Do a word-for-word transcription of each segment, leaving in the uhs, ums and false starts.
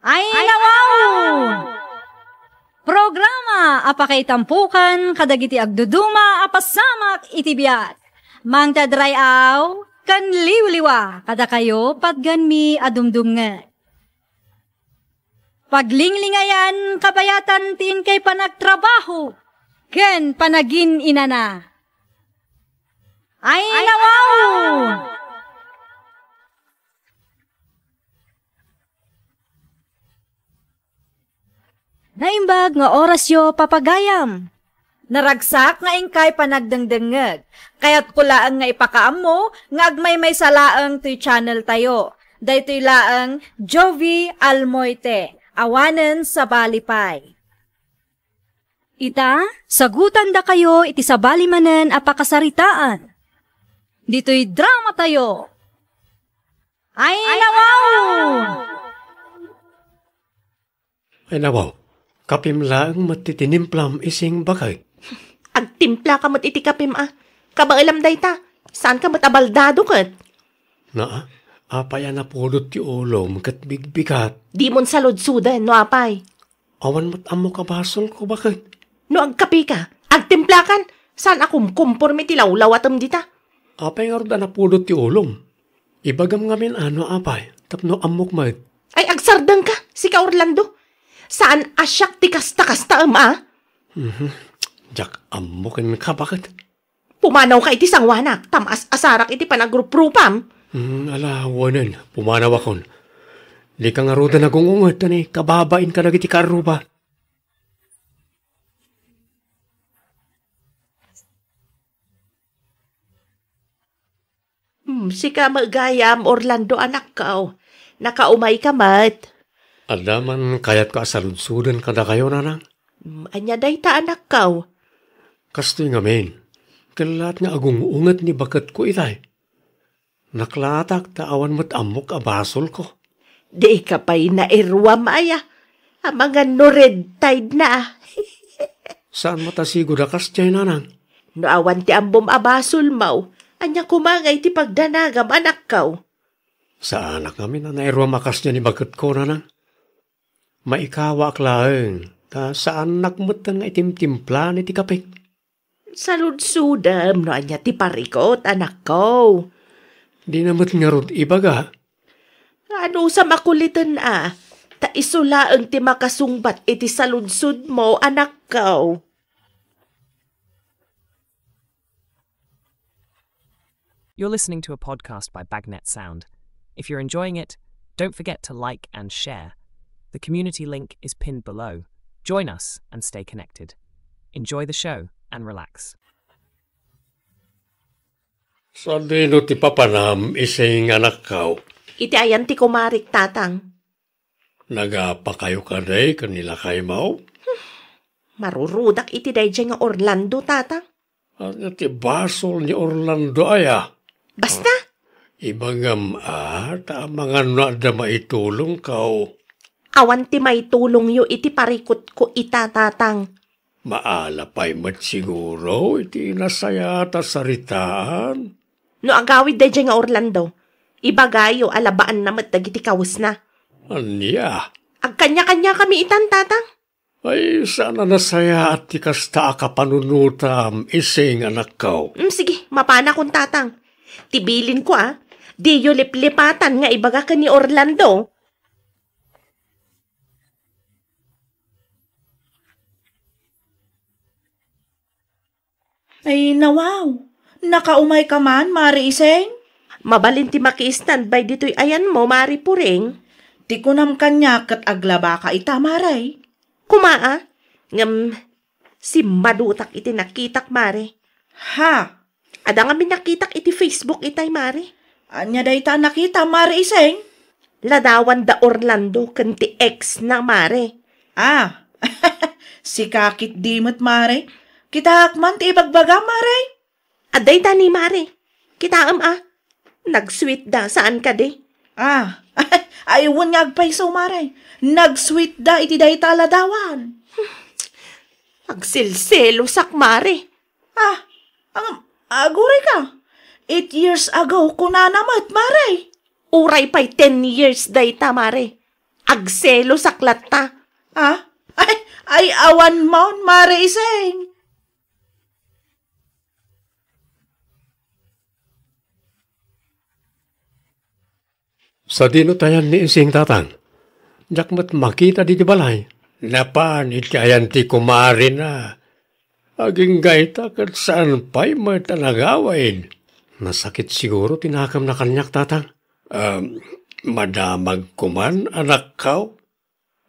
Ay, nawaw! Programa a pakaitampukan kadagiti agduduma a pasamak iti biag. Mangted ray-aw ken liwliwa kadakayo patgenmi a dumdumngeg. Paglinglingayan kabayatan ti inkay panagtrabaho ken panagin-inana. Ay, nawaw! Naimbag nga orasyo, papagayam. Naragsak nga inkay panagdengdengngeg. Kayatko laeng nga ipakaammo nga agmaymaysa laeng toy channel tayo. Daytoy laeng Jovie Almoite, awanen sabali pay. Ita, sagutandakayo iti sabali manen a pakasaritaan. Ditoy drama tayo. Ay, nawaw! Ay, nawaw, kapim laeng met ti tinimplam, Ising, baket. Agtimplaka met iti kapim a. Kabaelam dayta, saanka met a baldado ket. Naa, apay a napudot ti ulom ket bigbigat? Dimon saludsoden, no apay. Awan met ammok a basolko, baket. No agkapika, agtimplakan, saan a kumkumpormi ti lawlawatem dita. Apay ngarud a napudot ti ulom? Ibagam ngamin a no apay, tapno ammok met. Ay, agsardengka, sika Orlando. Saan a siak ti kasta-kastaem a? Mhm. Diak ammo kenka, baket. Pumanawka iti sangoanak, ta maas-asarak iti panagruprupam. Hmm, ala, wen, pumanawakon. Dika ngaruden agung-unget, ta ni kababain kadagiti kaarruba. Hmm, sika met gayam, Orlando, anakko. Nakaumayka met. Adda man kayatko a saludsoden kadakayo, nanang? Hmm, ania dayta, anakko? Kastoy ngamin, kellaat nga agung-unget ni baketko itay. Naklaatak ta awan met ammok a basolko. Dika pay nairuam aya. Amangan no red tide na. Saan met a sigud a kasdiay, nanang? No awan ti ammom a basolmo, ania koma ngay ti pagdanagam, anakko? Saanak ngamin a nairuam a kasdiay ni baketko, nanang. Maikawaak laeng, ta saannak metten nga itimtimplaan iti kape. Saludsodem no ania ti parikut, anakko. Dina met ngarud ibaga. Anusam a kuliten a, ta isu laeng ti makasungbat iti saludsodmo, anakko. You're listening to a podcast by Bagnet Sound. If you're enjoying it, don't forget to like and share. The community link is pinned below. Join us and stay connected. Enjoy the show and relax. Sadino ti papanam, Ising, anakko? Iti ayan ti kumarik, tatang. Nagapakayo kadi ken ni lakaymo? Marurudak iti daydiay nga Orlando, tatang. Ania ti basol ni Orlando aya? Basta? Ibagam a, ta amangan no adda maitulongko. Awan ti maitulongyo iti parikutko ita, tatang. Maala pay met siguro iti nasayaat a saritaan. No agawid daydiay nga Orlando, ibagayo a labaanna met dagiti kawesna. Ania? Agkaniakaniakami itan, tatang. Ay, saan a nasayaat ti kasta a kapanunotam, Ising, anakko. Mm, sige, mapanakon, tatang. Ti bilinko, a, diyo liplipatan nga ibaga ken ni Orlando. Ay, nawaw. Nakaumayka man, Mari Iseng? Mabalin ti maki-standby ditoy ayanmo, Mari Puring. Ti kunam kaniak ket aglabaka ita, Mari. Koma a, ngem simmadutak iti nakitak, Mari. Ha? Adda ngamin nakitak iti Facebook itay, Mari. Ania dayta a nakita, Mari Iseng? Ladawan da Orlando ken ti ex na, Mari. Ah, sika ketdi met, Mari. Kitaak man ti ibagbaga, Mari. Adda ita ni Mari. Kitaem a, nag-sweet da, saan kadi? Ah, ay, wen nga agpayso, Mari. Nag-sweet da iti dayta a ladawan. Agselselosak, Mari. Ah, ang, aguray ka. Eight years ago, kunana met, Mari. Uray pay ten years dayta, Mari. Agselosak latta. Ah? Ay, ay, awan maon, Mare Iseng. Sadino ti ayan ni Ising, Tatang? Diak met makita ditoy balay. Napan iti ayan ti kumarina. Agingga ita ket saan pay met a nagawid. Nasakit siguro ti nakemna kaniak, Tatang. Ah, madamagko man, anakko.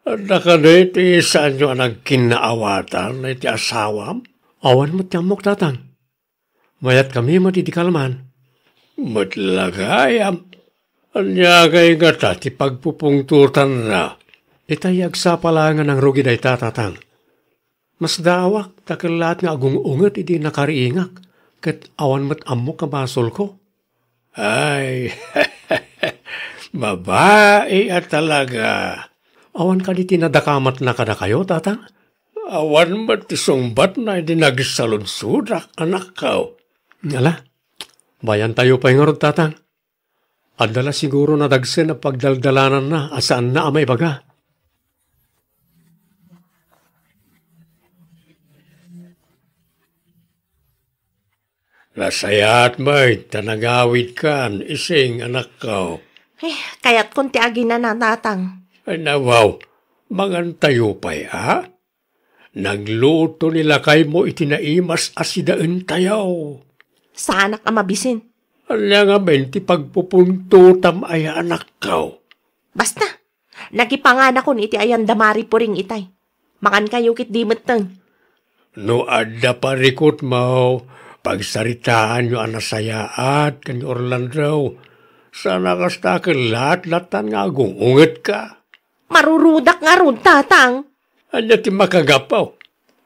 Adda kadi ti saanyo a nagkinnaawatan iti asawam? Awan met ti ammok, Tatang. Mayatkami met idi kalman. Met la gayam. Ania ngay ngata ti pagpupungtotanna? Itay agsapa laeng a nangrugi dayta, Tatang. Masdaawak ta kellaat nga agung-unget idi nakariingak, ket awan met ammok a basolko. Ay, babai a talaga. Awan kadi ti nadakamatna kadakayo, Tatang? Awan met ti sungbatna idi nagsaludsodak, anakko. Ala, bayantayo pay ngarud, Tatang. Adda la siguro nadagsen a pagdaldalananna a saanna a maibaga. Nasayaat met ta nagawidkan, Ising, anakko. Eh, kayatkon ti aginana, Tatang. Ay, nawaw, mangantayo pay, a? Nagluto ni lakaymo iti naimas a sidaentayo. Saanak a mabisin. Ania ngamin ti pagpupuntotam aya, anakko? Basta, nagipanganakon iti ayan da Mari Puring itay. Mangankayo ketdi metten. No adda parikutmo, pagsaritaanyo a nasayaat ken ni Orlando. Saan a kasta ket laat-latan nga agung-ungetka. Marurudak ngarud, Tatang. Ania ti makagapu?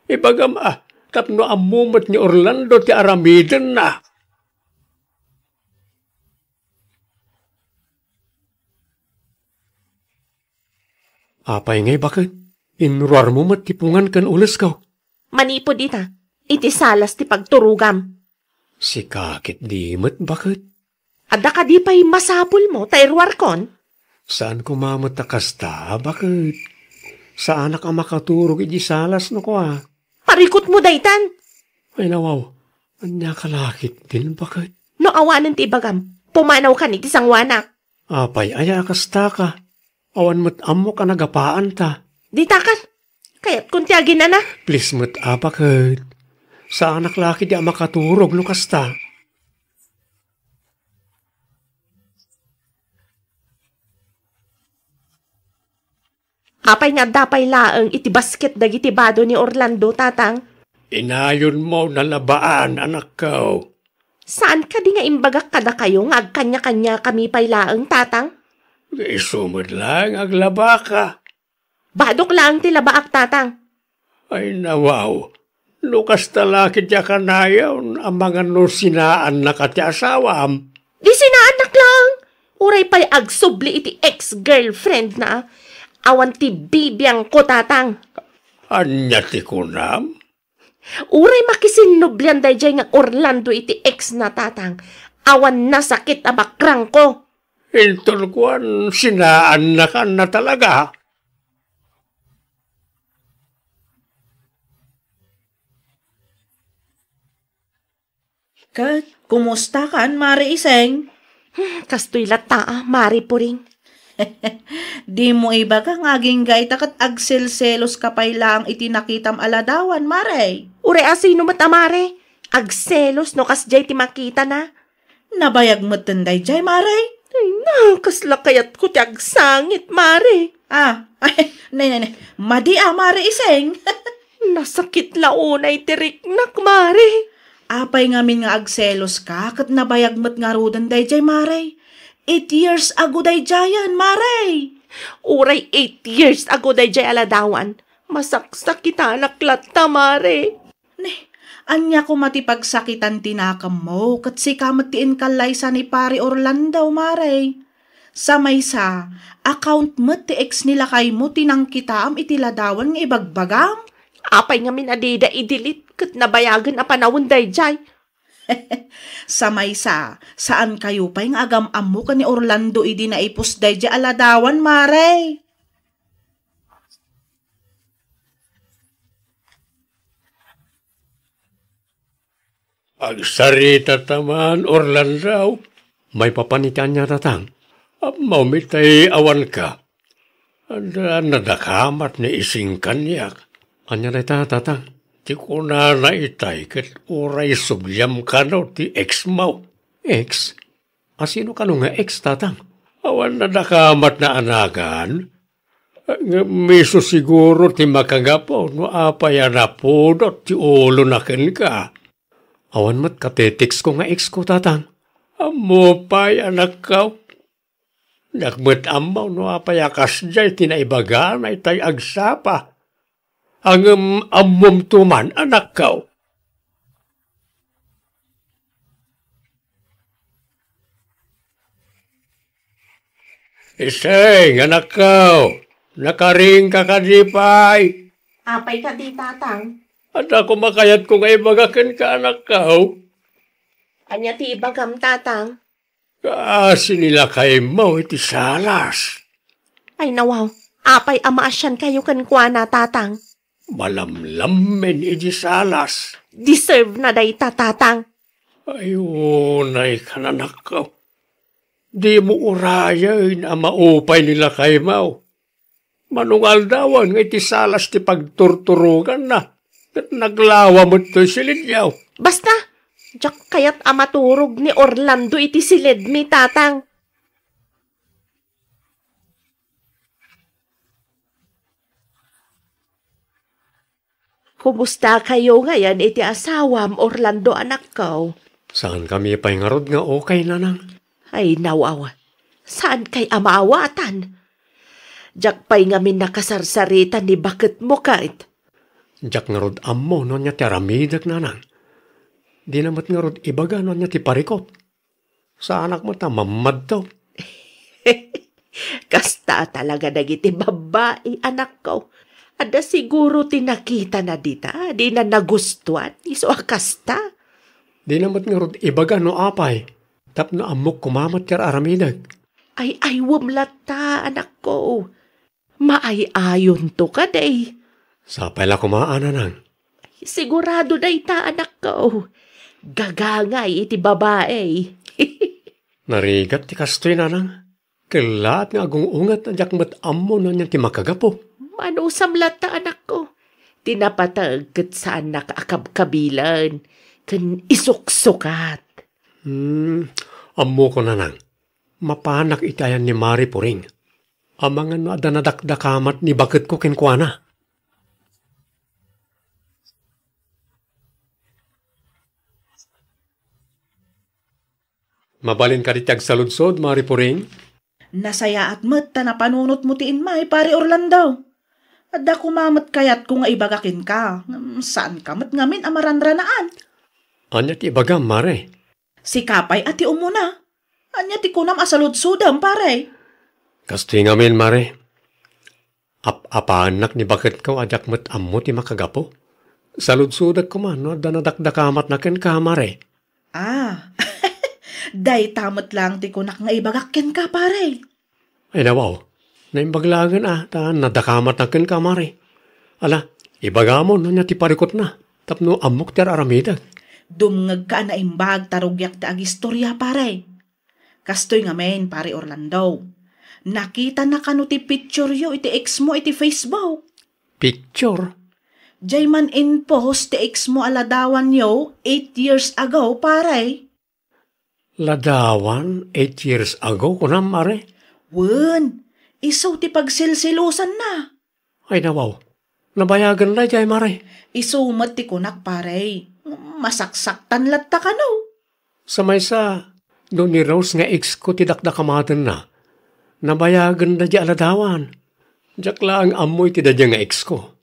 Ibagam a, tapno ammo met ni Orlando ti aramidenna. Apay ngay baket? Inruarmo met ti pungan ken ulesko. Manipud ita, iti salas ti pagturogam. Sika ketdi met baket? Adda kadi pay masapulmo ta iruarkon? Saan koma met a kasta, baket. Saanak a makaturog iti salas no kua. Parikutmo daytan. Ay, nawaw, ania ka la ketdin, baket? No awanen ti ibagam, pumanawkan iti sangoanak. Apay aya a kastaka? Awan met ammok a nagapaanta. Ditakan. Kayatkon ti aginana. Please met a, baket. Saanak la ketdi a makaturog no kasta. Apay nga adda pay laeng iti basket dagiti bado ni Orlando, Tatang? Inayonmo nalabaan, anakko. Saan kadi nga imbagak kadakayo nga agkaniakaniakami pay laeng, Tatang? Isu met laeng aglabaka. Badok laeng ti labaak, Tatang. Ay, nawaw. No kasta la ketdi a kanayon, amangan no sinaannaka ti asawam. Di sinaannak laeng. Uray pay agsubli iti ex-girlfriendna. Awan ti bibiangko, Tatang. Ania ti kunam? Uray makisinnublian daydiay nga Orlando iti ex na, Tatang. Awan nasakit a bakrangko. Inton kuan, sinaannakanna talaga. Ket, kumustakan, Mare Iseng? Hmm, kastoy latta, a, Mare Puring. Dimo ibaga nga agingga ita ket agselseloska pay laeng iti nakitam a ladawan, Mare. Uray a sino met a Mare, agselos no kasdiay ti makitana. Nabayag metten daydiay, Mare. Ay na, kasla kayatko ti agsangit, Mare. Ah, ay, nay, nay, nay. Madi a, Mare Iseng. Nasakit la unay ti riknak, Mare. Apay ngamin nga agseloska ket nabayag met ngaruden daydiay, Mare? Eight years ago daydiayen, Mare. Uray eight years ago daydiay a ladawan, masaksakitanak latta, Mare. Ne, ania koma ti pagsakitan ti nakemmo, ket sika met ti inkallaysa ni Pari Orlando, Mare? Sa maysa, account met ti ex ni lakaymo ti nangkitaam iti ladawan nga ibagbagam? Apay ngamin a dida i-delete ket nabayagen a panawen daydiay? Sa maysa, saankayo pay nga agam-ammo ken ni Orlando idi naipus daydiay a ladawan, Mare? Agsarita ta man, Orlando. Maipapan iti ania, Tatang? Ammom itay awanka. Anda, nadakamat ni ising kaniak. Ania dayta, Tatang? Ti kunana itay ket uray subliam kano ti ex mo. Ex? A sino kano nga ex, Tatang? Awan nadakamat naanagan. Ngem isu siguro ti makagapu no apay a napudot ti ulona kenka. Awan met kateteksko nga ex ko, Tatang. Ammo pay, anakko. Diak met ammo no apay a kasdiay ti naibagana itay agsapa. Ngem ammomto man, anakko. Iseng, anakko, nakaringka kadi pay? Apay kadi, Tatang? Adda koma kayatko nga ibaga kenka, anakko. Ania ti ibagam, Tatang? Kaasi ni lakaymo iti salas. Ay, nawaw. Apay a maasiankayo kenkuana, Tatang? Malamlammen iti salas. Deserve na dayta, Tatang. Ay, unay, kananakko. Dimo urayen a maupay ni lakaymo. Manungaldawan nga iti salas ti pagturturonganna, ket naglawa met toy silidyo. Basta, diak kayat a maturog ni Orlando iti silidmi, Tatang. Kumustakayo ngayen iti asawam, Orlando, anakko? Saankami pay ngarud nga okay, nanang. Ay, nawaw. Saankay a maawatan? Diak pay ngamin nakasarsarita ni baketmo ket. Diak ngarud ammo no ania ti aramidek, nanang. Dina met ngarud ibaga no ania ti parikut. Saanak met a mammadto. Kasta talaga dagiti babbai, anakko. Adda siguro ti nakitana dita, dina nagustuan, isu a kasta. Dina met ngarud ibaga no apay, tapno ammok koma met ti ar-aramidek. Ay-aywem latta, anakko. Maay-ayonto kadi. Sapay la koma, nanang. Sigurado dayta, anakko. Gagangay iti babai. Narigat ti kastoy, nanang. Kellaat nga agung-unget a diak met ammo no ania ti makagapu. Manusam latta, anakko. Ti napateg ket saannak a kabkabilen ken isuksukat. Hmm, ammoko, nanang. Mapanak iti ayan ni Mari Puring. Amangan no adda nadakdakamat ni baketko kenkuana. Mabalin kadi ti agsaludsod, Mari Puring? Nasayaat met ta napanunotmo ti immay, Pare Orlando. Adda koma met kayatko nga ibaga kenka, ngem saanka met ngamin a maranranaan. Ania ti ibagam, Mare? Sika pay a ti umuna. Ania ti kunam a saludsodem, pare? Kastoy ngamin, Mare. Ap-apaannak ni baketko a diak met ammo ti makagapu. Saludsodek koma no adda nadakdakamatna kenka, Mare. Ah, dayta met laeng ti kunak nga ibagak kenka, pare. Ay, nawaw. Naimbag laengen a, ta nadakamatna kenka, Mare. Ala, ibagam no ania ti parikutna, tapno ammok ti ar-aramidek. Dumngegka a naimbag ta rugiak ti agistoria, pare. Kastoy ngamin, Pare Orlando. Nakitana kano ti picture yo iti ex mo iti Facebook? Picture? Jay man in-post ti ex mo a ladawan yo eight years ago, pare. Ladawan eight years ago, kunam, Mare? Wen, isu ti pagsilsilusanna. Ay, nawaw. Nabayagen daydiay, Mare. Isu met ti kunak, pare. Masaksaktan latta kano. Sa maysa, no ni Rose nga ex ko ti dakdakamatenna, nabayagen daydiay a ladawan. Diak laeng ammo iti daydiay nga ex ko.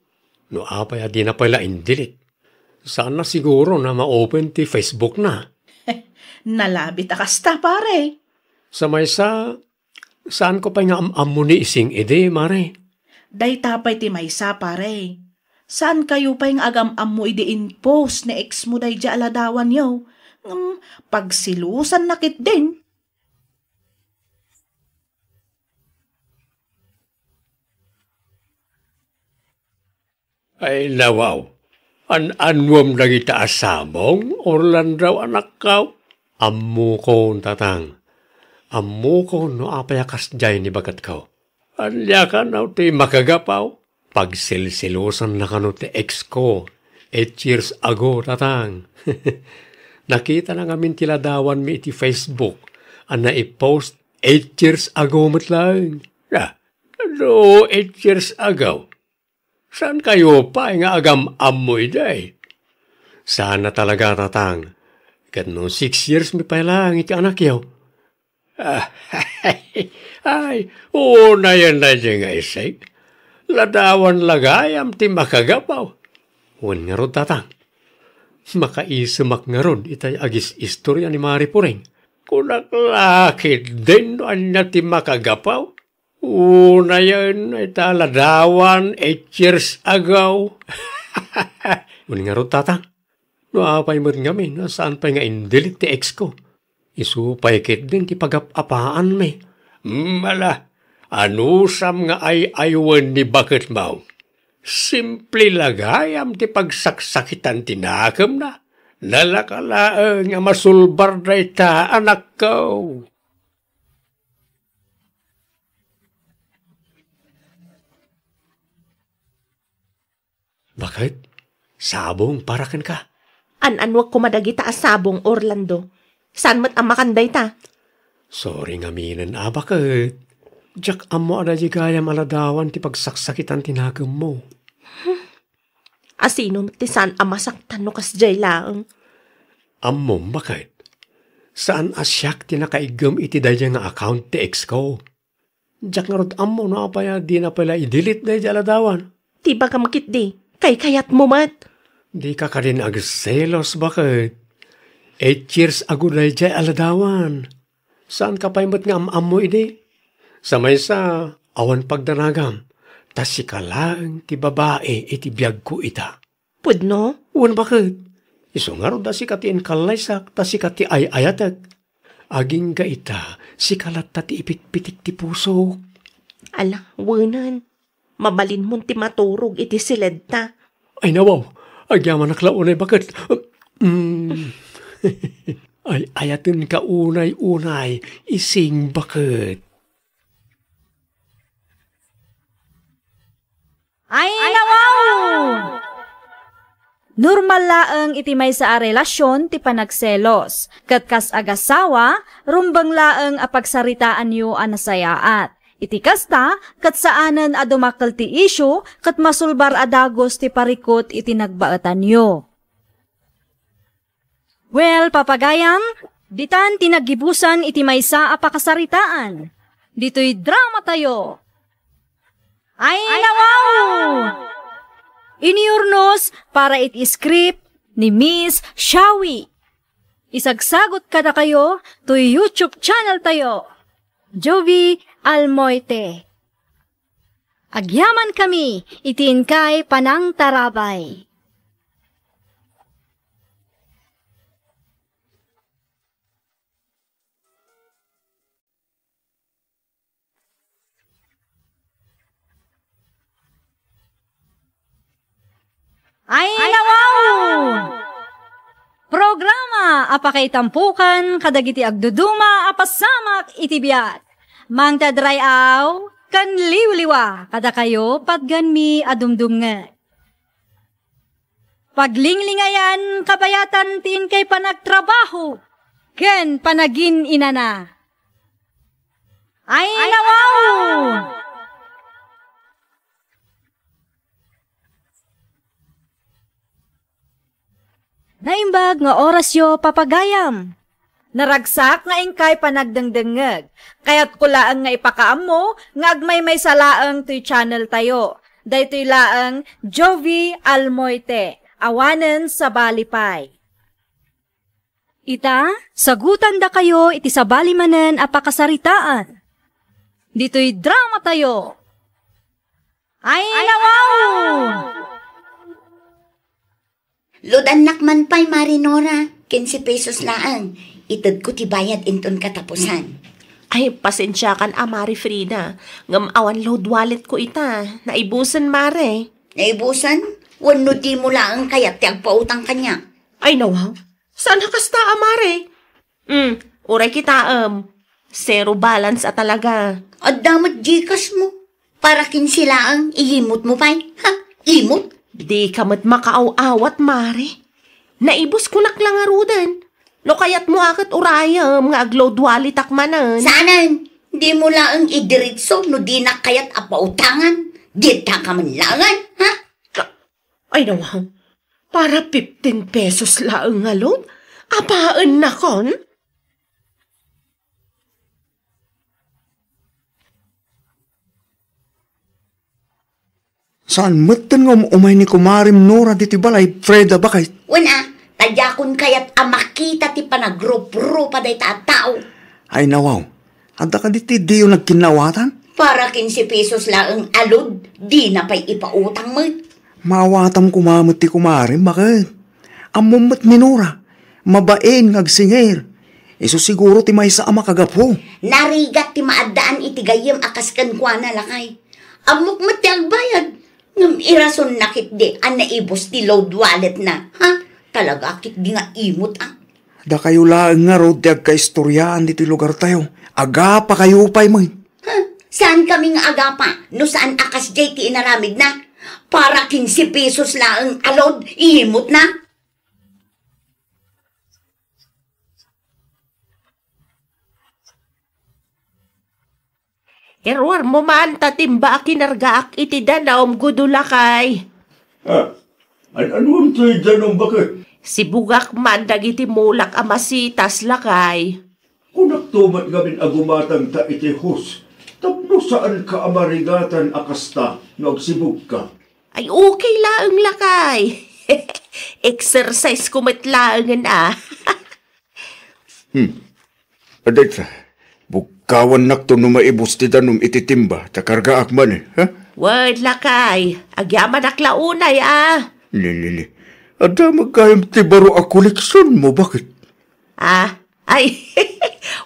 No apay a dina pay la in-delete. Saanna siguro a ma-open ti Facebook na. Nalabit a kasta, pare. Sa maysa, saanko pay nga am-ammo ni Ising idi, Mare. Dayta pay ti maysa, pare. Saankayo pay nga agam-ammo idi in-post ni ex mo daydiay a ladawanyo? Ngem pagsilusanna ketdin. Ay, nawaw. An-annuam dagita a sabong, Orlando, anakko? Ammokon, tatang. Ammokon no apay a kasdiay ni baketko. Ania kano ti makagapaw? Pagsilsilusanna kano ti ex ko, eight years ago, tatang. Nakitana ngamin ti ladawanmi iti Facebook a naipost eight years ago met laeng. Ah, no eight years ago, saan kayo pay nga agam-ammo idiay? Saan a talaga, tatang. Ket no six years mi pay laeng iti anakyo. Ah, ay, unayen daydi nga isig. Ladawan la gayam ti makagapaw. Wen ngarud, tatang. Makaisemak ngarud itay agis-istorya ni Mari Puring. Kunak la ketdin no ania ti makagapaw. Unayen ita ladawan eight years ago. Wen ngarud, tatang. No apay met ngamin a saan pay nga in-delete ti ex ko. Isu pay ketdin ti pagap-apaanmi. Mala, anusam nga ay-aywen ni baketmo? Simple la gayam ti pagsaksakitan ti nakemna. Nalaka laeng a masulbar dayta, anakko. Baket, sabong para kenka. An-annuak koma dagita a sabong, Orlando. Saan met a makan dayta? Sorry ngaminen a baket. Diak ammo a daydi gayam a ladawan ti pagsaksakitan ti nakemmo. Asino met ti saan a masaktan no kasdiay laeng? Ammom, baket. Saan a siak ti nakaiggem iti daydi nga account ti ex ko. Diak ngarud ammo no apay a dina pay la i-delete daydi a ladawan. Ti bagam ketdi, kaykayatmo met. Dika kadin agselos, baket. Eight years ago daydi a ladawan. Saanka pay met nga am-ammo idi? Sa maysa, awan pagdanagam, ta sika laeng ti babai iti biagko ita. Pudno? Wen, baket. Isu ngarud a sika ti inkallaysak, ta sika ti ay-ayatek. Agingga ita, sika latta ti ipitpitik ti pusok. Ala, wenen. Mabalinmon ti maturog iti siledta. Ay, nawaw, agyamanak la unay, baket. Mm. Ay-ayatenka unay-unay, ising, baket. Ay, nawaw! Normal laeng iti maysa a relasion ti panagselos, ket kas agasawa, rumbeng laeng a pagsaritaanyo a nasayaat. Iti kasta, ket saanen a dumakkel ti isyu ket masulbar a dagus ti parikut iti nagbaetanyo. Well, papagayam, ditan ti naggibusan iti maysa a pakasaritaan. Ditoy dramatayo. Ay, nawaw! Inurnos para iti script ni Miss Shawi. Isagsagot kadakayo toy YouTube channel tayo, Jovi Almoite. Agyamankami iti inkay panangtarabay. Ay, nawaw! Programa a pakaitampukan kadagiti agduduma a pasamak iti biag. Mangted ray-aw ken liwliwa kadakayo patgenmi a dumdumngeg. Paglinglingayan kabayatan ti inkay panagtrabaho ken panagin-inana. Ay, nawaw! Naimbag nga orasyo, papagayam. Naragsak nga inkay panagdengdengngeg. Kayatko laeng nga ipakaammo nga agmaymaysa laeng toy channel tayo. Daytoy laeng Jovi Almoite, awanen sabali pay. Ita, sagutandakayo iti sabali manen a pakasaritaan. Ditoy drama tayo. Ay, nawaw! Ludannak man pay, Mari Nora. Quince pesos laeng. Itedko ti bayad inton katapusan. Ay, pasensiakan a, Mari Frida. Ngem awan load wallet ko ita. Naibusen, Mare. Naibusen? Wenno dimo laeng kayat ti agpautang kaniak? Ay, nawaw. Saan a kasta a, Mare? Hmm, uray kitaem. Zero balance a talaga. Adda met GCash mo. Para kinse laeng, iyimot mo pay. Ha? Imot? Dika met makaaw-awat, Mare. Naibus ko nak la ngaruden. No kayat mo a ket urayem nga ag-load wallet ak manen. Saanen? Dimo laeng idiritso no dinak kayat a pautangan. Ditak man laengen, ha? Ay, nawaw. Para fifteen pesos laeng nga load? Apaennakon? Saan metten nga um-umay ni Kumarem Nora ditoy balay, Freda, baket? Wen a, ta diakon kayat a makita ti panagrup-rupa dayta a tao. Ay, nawaw. Adda kadi ti diyo nagkinnaawatan? Para kinse pesos laeng a load, dina pay ipautang met. Maawatam koma met ti kumarem, baket? Ammom met ni Nora, mabain nga agsinger. Isu siguro ti maysa a makagapu. Narigat ti maaddaan iti gayyem a kas kenkuana, lakay. Ammok met ti agbayad. Ngem irasonna ketdi a naibus ti load wallet na, ha? Talaga ketdi nga imot, a. Dakayo laeng ngarud ti agkaistoriaan ditoy lugartayo. Agapakayo pay met. Huh? Saan kami nga agapa no saan a kasdiay ti inaramidna? Para kinse pesos laeng a load, imot na. Iruar mo man ta timba a kinargaak iti danum, Gudo, lakay. Ah, an-, anuem toy danum, baket? Sibugak man dagiti mulak a masitas, lakay. Kunakto met ngamin a gumatangta iti hose tapno saanka a marigatan a kasta no agsibugka. Ay, okay laeng, lakay. Exercise ko met laengen, a. Hmm. Adayta, bugkawannakto no maibus ti danum iti timba ta kargaak manen, ha? Wen, lakay. Agyamanak la unay, a. Nilili. Adda met gayam ti baro a koleksionmo, baket? Ah, ay,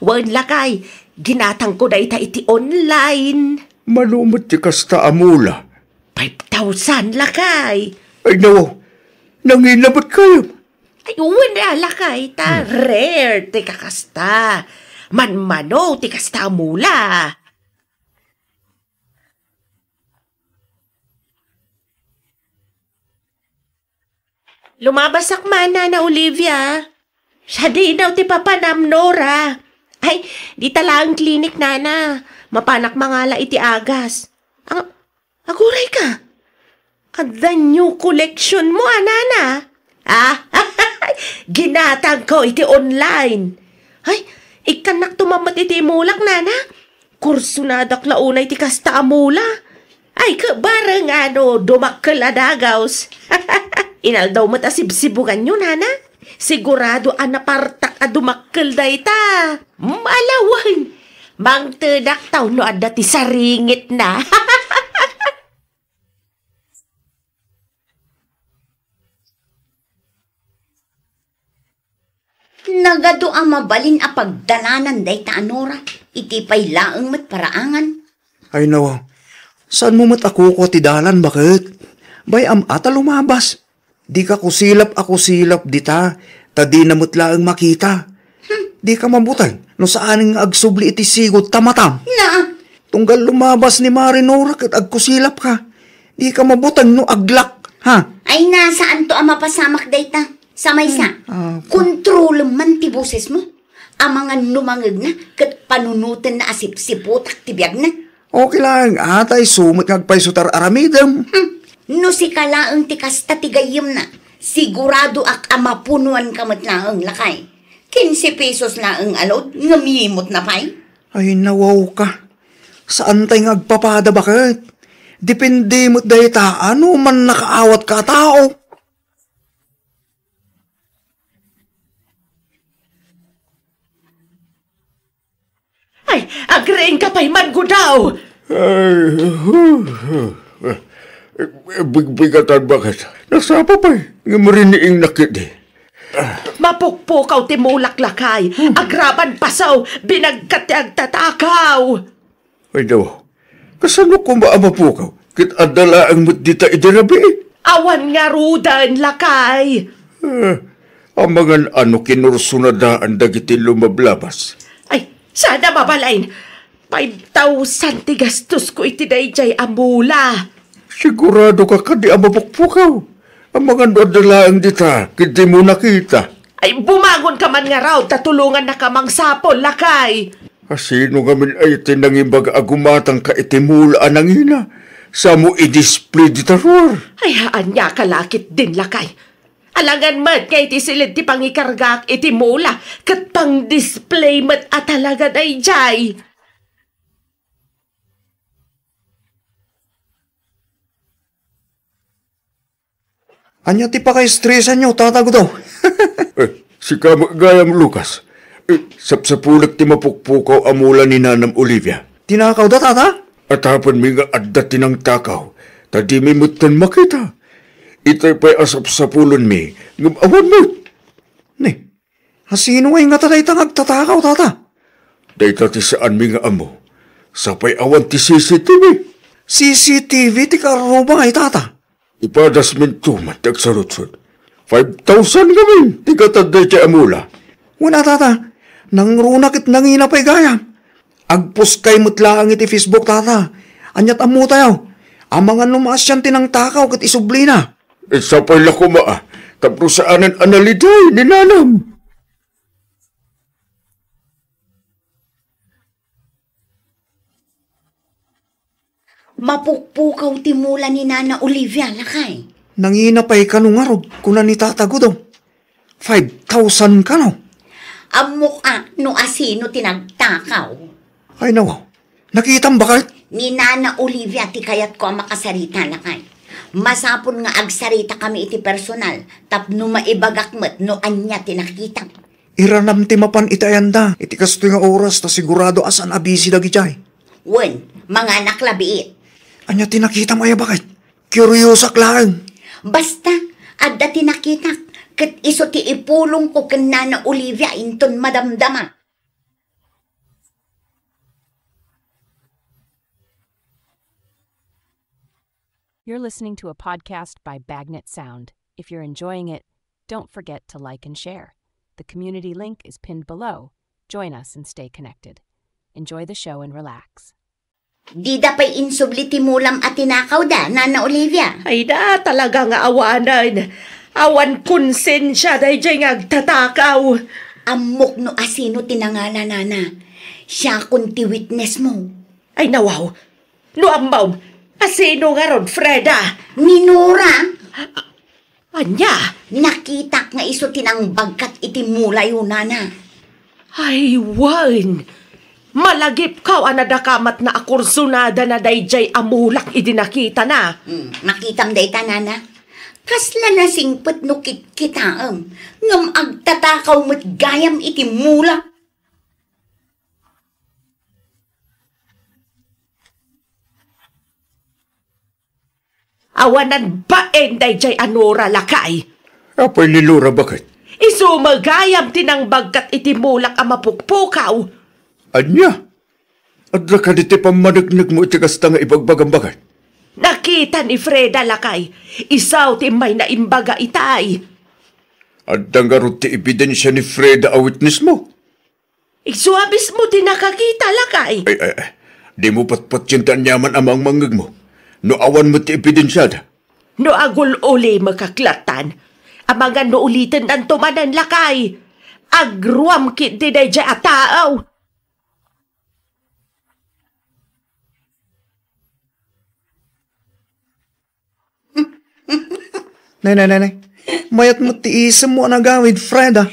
wen, lakay. Ginatangko dayta iti online. Mano met ti kasta a mula? Five thousand, lakay. Ay, nawaw. Nangina met gayam. Ay, wen a, lakay, ta. Hmm. Rare ti kakasta. Manmano ti kasta a mula. Lumabasak man, Nana Olivia. Sadinaw ti papanam, Nora. Ay, dita laeng klinik, Nana. Mapanak mangala iti agas. Ang, aguray ka. Adda new collection mo, a, Nana? Ah, ginatangko iti online. Ay, ikkannakto man met iti imulak, Nana. Kursonadak la unay ti kasta a mula. Ay, ket bareng a no dumakkel a dagaws. Inaldaw met a sibsibuganyo, Nana. Sigurado a napartak a dumakkel dayta. Malawen. Mangtedak ta no adda ti saringitna. Nagadu a mabalin a pagdalanan dayta a Nora, iti pay laeng met paraangan. Ay, nawa, saanmo met a kukua ti dalan, baket? Bay-am a ta lumabas. Dika kusilap a kusilap dita, ta dina met laeng makita. Hmm. Dika mabuteng no saanen nga agsubli iti sigud ta matam. Na. Tunggal lumabas ni Mare Nora ket agkusilapka. Dika mabuteng no aglak, ha? Ay, na, saanto a mapasamak dayta. Sa maysa, hmm, ah, kontrolem man ti bosesmo. Amangan no mangegna ket panunotenna a sipsiputak ti biagna. Okay laeng, a, ta isu met nga agpayso ti ar-aramidem. Hmm. No sika laeng ti kasta ti gayyemna, siguradoak a mapunoanka met laeng, lakay. Kinse pesos laeng a load, ngem imot na pay. Ay, nawawka. Saantay nga agpapada, baket? Depende met dayta, a, no man nakaawatka a tao. Ay, agriingka pay man, Gudaw! Ay, bigbigatan, baket? Nasapa pay, ngem riniingnak ketdi. Mapukpukaw ti mulak, lakay. Hmm. Agraman pasaw, binagkat ti agtatakaw. Ay, daw. Kasano koma a mapukaw? Ket adda laeng met dita idi rabii. Awan ngaruden, lakay. Eh, amangan a no kinursunadaan dagiti lumablabas. Ay, saan a mabalin? Five thousand ti gastosko iti daydiay a mula. Sigurado ka kadi a mapukpukaw? Amangan no adda laeng dita, ket dimo nakita. Ay, bumangon ka man ngarud, ta tulongannaka mangsapul, lakay. Asino ngamin aya ti nangibaga a gumatangka iti mula a nangina? Samo i-display dita ruar. Ay, haan nga kalakit din, lakay. Alangan met nga iti silid ti pangikargaak iti mula, ket pang-display met a talaga daydiay. Ania ti pakaestresanyo, Tata Gudo? Eh, sika met gayam, Lucas. Eh, sapsapulek ti mapukpukaw a mula ni Nanam Olivia. Tinakawda, Tata? Atapenmi nga adda ti nangtakaw, ta dimi metten makita. Itay pay a sapsapulenmi, ngem awan met. Ni, asino ngay ngata dayta nga agtatakaw, Tata? Dayta ti saanmi nga ammo. Sapay awan ti C C T V. C C T V ti karrubay, Tata. Ipadasminto man ti agsaludsod. Five thousand ngamin ti gatad daydiay a mula. Wen a, Tata. Nangruna ket nangina pay gayam. Agpuskay met laeng iti Facebook, Tata. Aniat ammotayo? Amangan no maasian ti nangtakaw ket isublina. Sapay la koma, a, tapno saanen a naliday ni Nanam. Mapukpukaw ti mula ni Nana Olivia, lakay. Nangina pay kano ngarud, kuna ni Tata Gudo. Five thousand kano. Ammok a no asino ti nagtakaw. Ay, nawaw. Nakitam baket? Ni Nana Olivia ti kayatko a makasarita, lakay. Masapul nga agsaritakami iti personal, tapno maibagak met no ania ti nakitam. Iranam ti mapan iti ayanda iti kastoy nga oras ta sigurado a saan a busy dagidiay. Wen, manganak la biit. Ania ti nakitam aya baket? Kuriosak laeng. Basta, adda ti nakitak, ket isu ti ipulongko ken Nana Olivia inton madamdama. You're listening to a podcast by Bagnet Sound. If you're enjoying it, don't forget to like and share. The community link is pinned below. Join us and stay connected. Enjoy the show and relax. Dida pay insubli ti mulam a tinakawda, Nana Olivia. Ay da, talaga nga awanen. Awan konsensia daydiay nga agtatakaw. Ammok no asino ti nangalanana. Siakon ti witness mo. Ay, nawaw. No ammom, asino ngarud, Freda? Ni Nora. Ania? Nakitak nga isu ti nangbagkat iti mulayo, Nana. Ay, wen. Malagipkaw a nadakamatna a kursunadana daydiay a mulak idi nakitana. Hmm, makitam dayta, Nana. Kasla nasingpet no kitkitaem, ngem agtatakaw met gayam iti mula. Awanan bain daydiay a Nora, lakay. Apay ni Nora, baket? Isu met gayam ti nangbagkat iti mulak a mapukpukaw. Ania? Adda kadi ti pammaneknekmo iti kasta nga ibagbagam, baket? Nakita ni Freda, lakay. Isu ti immay naimbaga itay. Adda ngarud ti ebidensia ni Freda a witnessmo? Isu a mismo ti nakakita, lakay. Ay, ay, ay. Dimo patpatien ti aniaman a mangmangngegmo. No awan met ti ebidensiada. No agul-ulimek a klatan, amangan no ulitennanto manen, lakay. Agruam ketdi daydiay a tao. Nay, nay, nay, nay. Mayat met ti isemmo a nagawid, Freda.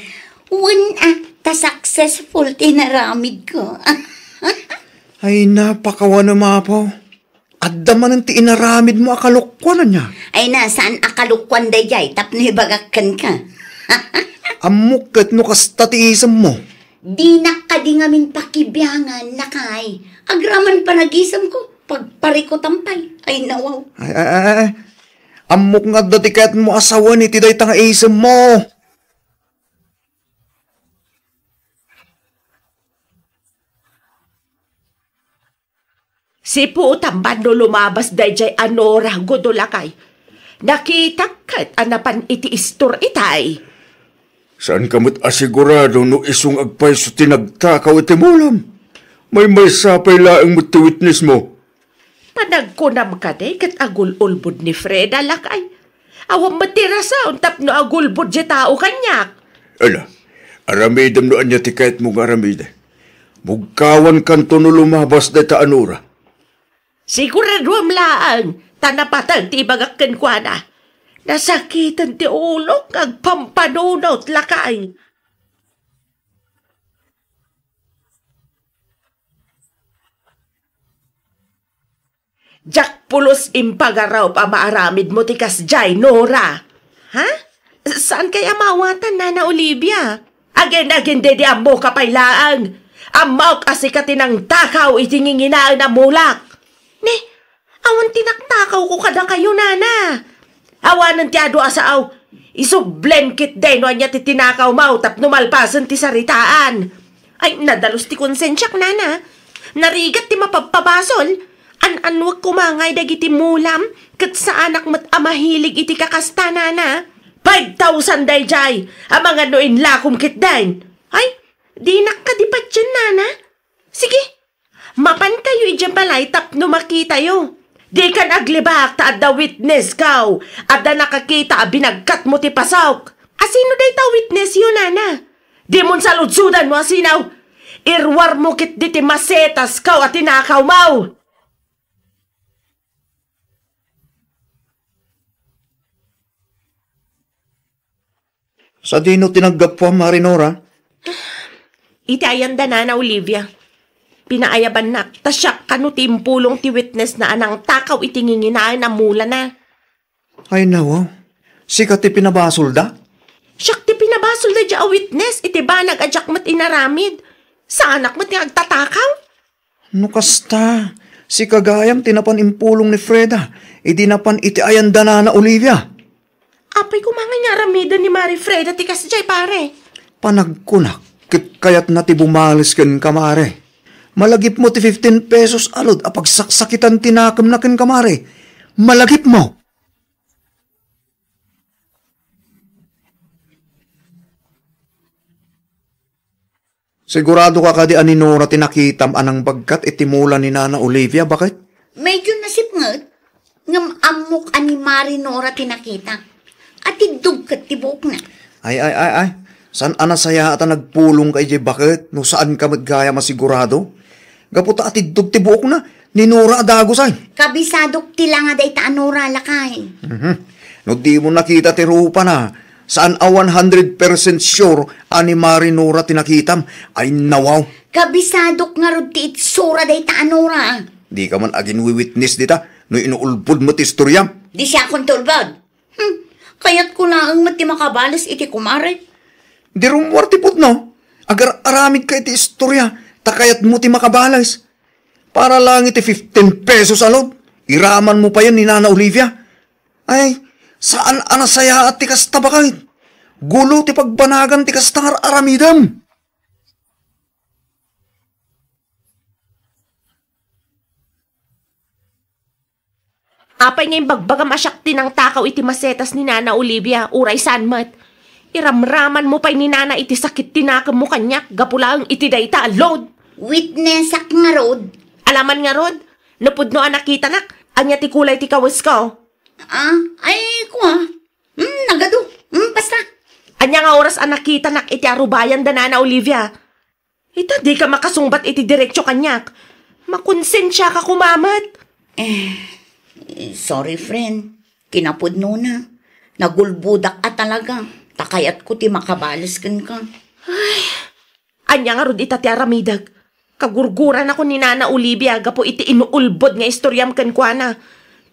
Wen a, ta successful ti inaramidko. Ay, napakawanem, Apo. Adda manen ti inaramidmo a kalokuan, ania? Ay na, saan a kalokuan daydiay tapno ibagak kenka? Ammok ket no kasta ti isemmo. Dinak kadi ngamin pakibiangan, lakay. Agraman panagisemko, pagparikutam pay. Ay, nawaw. Ay, ay, ay, ay. Ammok nga adda ti kayatmo a sawen iti dayta nga isemmo. Siputam man no lumabas daydiay a Nora, Gudo, lakay. Nakitak ket a napan iti istor itay. Saanka met a sigurado no isu nga agpayso ti nagtakaw iti mulam? Maymaysa pay laeng met ti witnessmo. Panagkunam kadi ket agul-ulbod ni Freda, lakay. Awan met ti rason tapno agulbod diay tao kaniak. Ala, aramidem no ania ti kayatmo nga aramiden. Bugkawankanto no lumabas dayta a Nora. Siguraduam laeng ta napateg ti ibagak kenkuana. Nasakiten ti ulok nga agpampanunot, lakay. Diak pulos impagarup a maaramidmo ti kasdiay, Nora. Ha? Saan kay a maawatan, Nana Olivia? Agin-agin daydi ammoka pay laeng. Ammok a sika ti nangtakaw iti nginginaen a mulak. Ne, awan ti naktakawko kadakayo, Nana. Awanen ti adu a sao. Isublem ketdi no ania ti tinakawmo tapno malpasen ti saritaan. Ay, nadalus ti konsensiak, Nana. Narigat ti mapabpabasol. An-annuek koma ngay dagiti mulam, ket saanak met a mahilig iti kakasta, Nana. Five thousand daydiay, amangan no inlakom ketdin. Ay, dinak kadi patien, Nana. Sige, mapankayo idiay balay tapno makitayo. Dikan aglibak ta adda witnessko. Adda nakakita a binagkatmo ti pasok. Asino dayta witnessyo, Nana? Dimon saludsodan no asino. Iruarmo ketdi ti masetasko a tinakawmo. Sadino ti naggapuam, Mari Nora? Iti ayan da Nana Olivia. Pinaayabannak, ta siak kano ti impulong ti witnessna a nangtakaw iti nginginaen a mulana. Ay, nawaw. Sika ti pinabasolda? Siak ti pinabasolda diay a witness iti banag a diak met inaramid. Saanak met nga agtatakaw. No kasta, sika gayam ti napan impulong ni Freda idi napan iti ayan da Nana Olivia. Apay koma ngay nga aramiden ni Mari Freda ti kasdiay, pare? Panagkunak, ket kayatna ti bumales kenka, Mare. Malagipmo ti fifteen pesos a load a pagsaksakitan ti nakemna kenka, Mare. Malagipmo! Siguradoka kadi a ni Nora ti nakitam a nangbagkat iti mula ni Nana Olivia, baket? Medyo nasipnget, ngem ammok a ni Mari Nora ti nakita. Atiddog ket ti buokna. Ay, ay, ay, ay. Saan a nasayaat a nagpulongka idiay baket no saanka met gayam a sigurado? Gapu ta atiddog ti buokna, ni Nora a dagus ay. Kabisadok ti langa dayta a Nora, lakay. Mhm. No dimo nakita ti rupana, saan a one hundred percent sure a ni Mari Nora ti nakitam. Ay, nawaw. Kabisadok ngarud ti itsura dayta a Nora. Dika man aginwi-witness dita, no inuulbodmo ti istoriam. Di siakon ti ulbod. Hmm, kayatko laeng met ti makabales iti kumare. Di rummuar ti pudno. Agar-aramidka iti istorya, ta kayatmo ti makabales. Para laeng iti fifteen pesos a load, iramanmo payen ni Nana Olivia. Ay, saan a nasayaat ti kasta, baket. Gulo ti pagbanagan ti kasta nga ar-aramidem. Apay nga imbagbagam a siak ti nangtakaw iti masetas ni Nana Olivia, uray saan met? Iramramanmo pay ni Nana iti sakit ti nakemmo kaniak gapu laeng iti dayta a load. Witnessak ngarud. Alaman ngarud, no pudno a nakitanak, ania ti kulay ti kawesko? Ah, ay, kua. Hmm, nagadu. Hmm, basta. Ania nga oras a nakitanak iti arubayan da Nana Olivia? Ita, dika makasungbat iti diretso kaniak. Makonsensiaka koma met. Eh, sorry, friend. Kinapudnona. Nagulbodak a talaga. Ta kayatko ti makabales kenka. Ay, ania ngarud ita ti aramidek? Kagurguranako ni Nana Olivia gapu iti inuulbod nga istoriam kenkuana.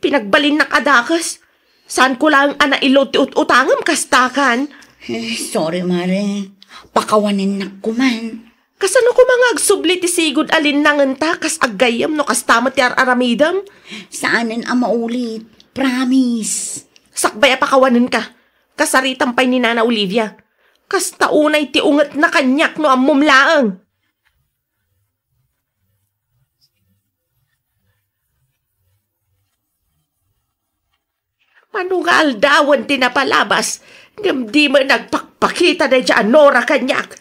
Pinagbalinnak a dakes. Saanko laeng a nailod ti ut-utangem kastakan. Eh, sorry, Mare. Pakawanennak koman. Kasano koma nga agsubli ti sigud a linnangenta kas aggayyem no kasta met ti ar-aramidem? Saanen a maulit. Promise. Sakbay a pakawanenka. Kasaritam pay ni Nana Olivia. Kasta unay ti ungetna kaniak no ammom laeng. Mano nga aldawen ti napalabas, ngem di met nagpakpakita daydiay a Nora kaniak.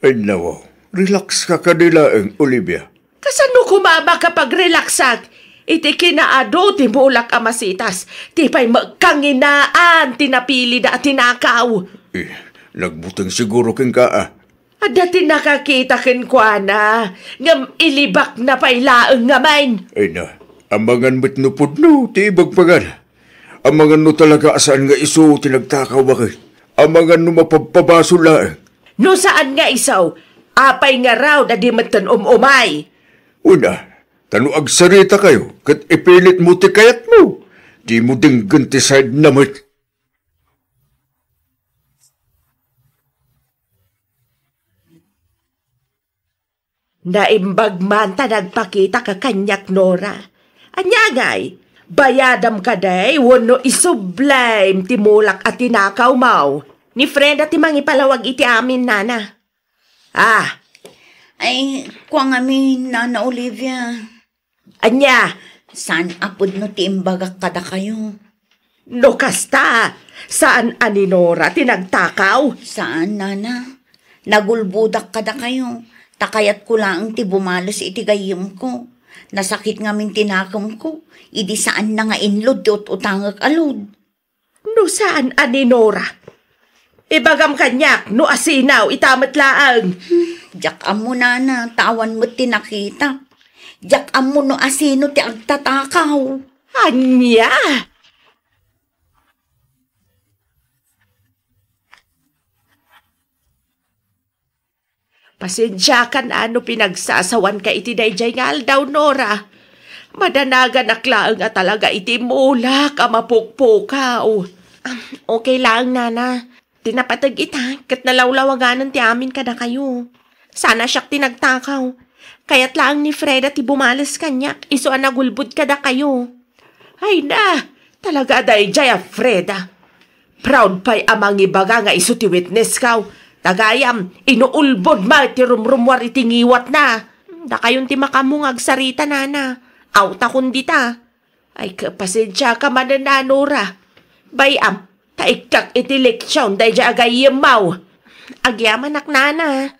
Ay, nawaw. Relax ka kadi laeng, Olivia. Kasano koma a makapagrelaksak iti kinaadu ti mulak a masitas, ti pay met kanginaan ti napilida a tinakaw? Eh, nagbuteng siguro kenka, a. Adda ti nakakita kenkuana, ngem ilibakna pay laeng ngamin. Ay na, amangan met no pudno ti ibagbagan. Amangan no talaga a saan nga isu ti nagtakaw, baket. Amangan no mapabpabasol laeng. No saan nga isu, apay ngarud a di metten um-umay? Una, ta no agsaritakayo ket ipilitmo ti kayatmo, dimo denggen ti side na met. Naimbag man ta nagpakitaka kaniak, Nora. Ania ngay, bayadam kadi wenno isublim ti mulak a tinakawmo? Ni Freda ti mangipalawag iti amin, nana. Ah. Ay, kua ngamin, Nana Olivia. Ania? Saan a pudno ti imbagak kadakayo. No kasta, saan a ni Nora ti nagtakaw? Saan, nana. Nagulbodak kadakayo, ta kayatko laeng ti bumales iti gayyemko. Nasakit ngamin ti nakemko, idi saanna nga inlod ti ut-utangek a load. No saan a ni Nora? Ibagam kaniak no asino ita met laeng. Diak ammo, nana, ta awan met ti nakita. Diak ammo no asino ti agtatakaw. Ania? Pasensiakan a no pinagsasawanka iti daydiay nga aldaw, Nora. Madanaganak laeng a talaga iti mulak a mapukpukaw. Ah, okay laeng, nana. Ti napateg ita, ket nalawlawaganan ti amin kadakayo. Saan a siak ti nagtakaw. Kayat laeng ni Freda ti bumales kaniak, isu a nagulbod kadakayo. Ay na, talaga a daydiay a Freda. Proud pay a mangibaga nga isu ti witnesskaw. Ta gayam, inuulbod met ti rumrumuar iti ngiwatna. Dakayon ti makaammo nga agsarita, nana. Awtakon dita. Ay, kapasensiaka manen a, Nora. Bay-am, ta ikkak iti leksion daydiay a gayyemmo. Agyamanak, nana.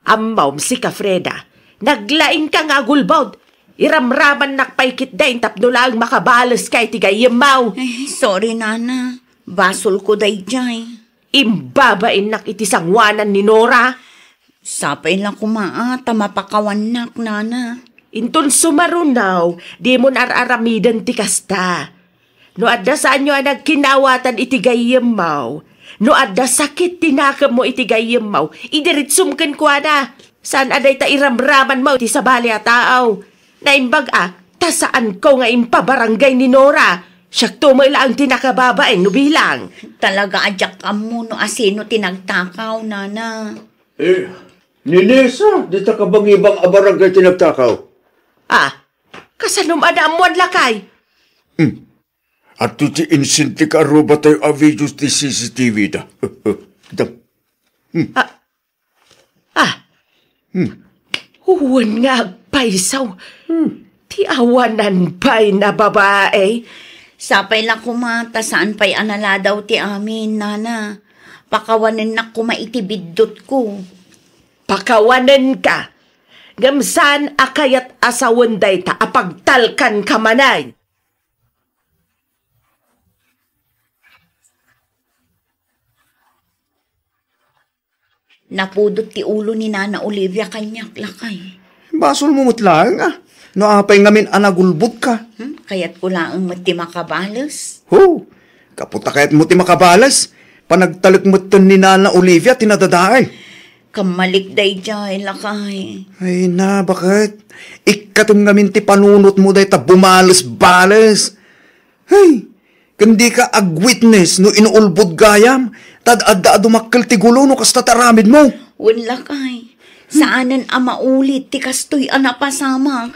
Ammom, sika, Freda, naglaingka nga agulbod. Iramramannak pay ketdin tapno laeng makabaleska iti gayyemmo. Ay, sorry, nana. Basolko daydiay. Imbabainnak iti sangoanan ni Nora. Sapay la koma a ta mapakawannak, nana. Inton sumaruno, dimon ar-aramiden ti kasta. No adda saanyo a nagkinawatan iti gayyemmo, no adda sakit ti nakemmo iti gayyemmo, idiretsum kenkuana. Saan a dayta iramramanmo iti sabali a tao. Naimbag a, ta saanko nga impabarangay ni Nora. Siakto met laeng ti nakababain no bilang. Talaga a diak ammo no asino ti nagtakaw, nana. Eh, ni Nessa, dita kabangibang a barangay ti nagtakaw. Ah, kasanom a naammuan, lakay? Hmm. Adtoy ti insent ti kaarrubatayo a videos ti C C T V da. Dam. Hmm. Ah. Ah. Hmm. Wen nga agpayso. Hmm. Ti awanan pay na babai. Sapay la koma ta saan pay a naladaw ti amin, nana. Pakawanennak koma iti biddutko. Pakawanenka. Ngem saan a kayat a sawen dayta a pagtalkanka manen. Napudot ti ulo ni Nana Olivia kaniak, lakay. Basolmo met laeng, a. No apay ngamin a nagulbodka. Hmm? Kayatko laeng met ti makabales. Ho, gapu ta kayatmo ti makabales, panagtalek metten ni Nana Olivia ti nadadael. Kammalik daydiay, lakay. Ay na, baket? Ikkatem ngamin ti panunotmo dayta bumales-bales. Hey, ken dika agwitnes no inuulbod gayam, ta ad-adda a dumakkel ti gulo no kasta ti aramidmo. Wen, lakay, saanen a maulit ti kastoy a napasamak.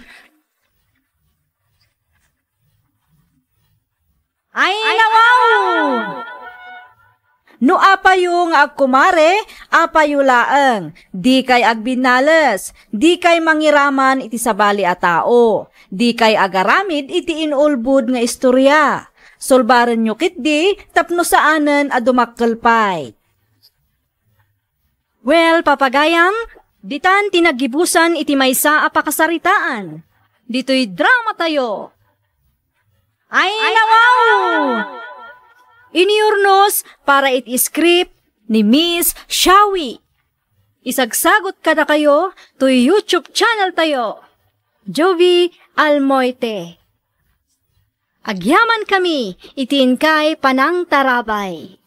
Ay, nawaw! No apayo nga agkumare, apayo laeng. Dikay agbinnales, dikay mangiraman iti sabali a tao, dikay agaramid iti inulbod nga istoria. Sulbarenyo ketdi tapno saanen a dumakkel pay. Well, papagayam, ditan ti naggibusan iti maysa a pakasaritaan. Ditoy drama tayo. Ay, nawaw! Iniyurnos para iti script ni Miss Shawi. Isagsagot kadakayo toy YouTube channel tayo, Jovi Almoite. Agyaman kami iti inkay panangtarabay.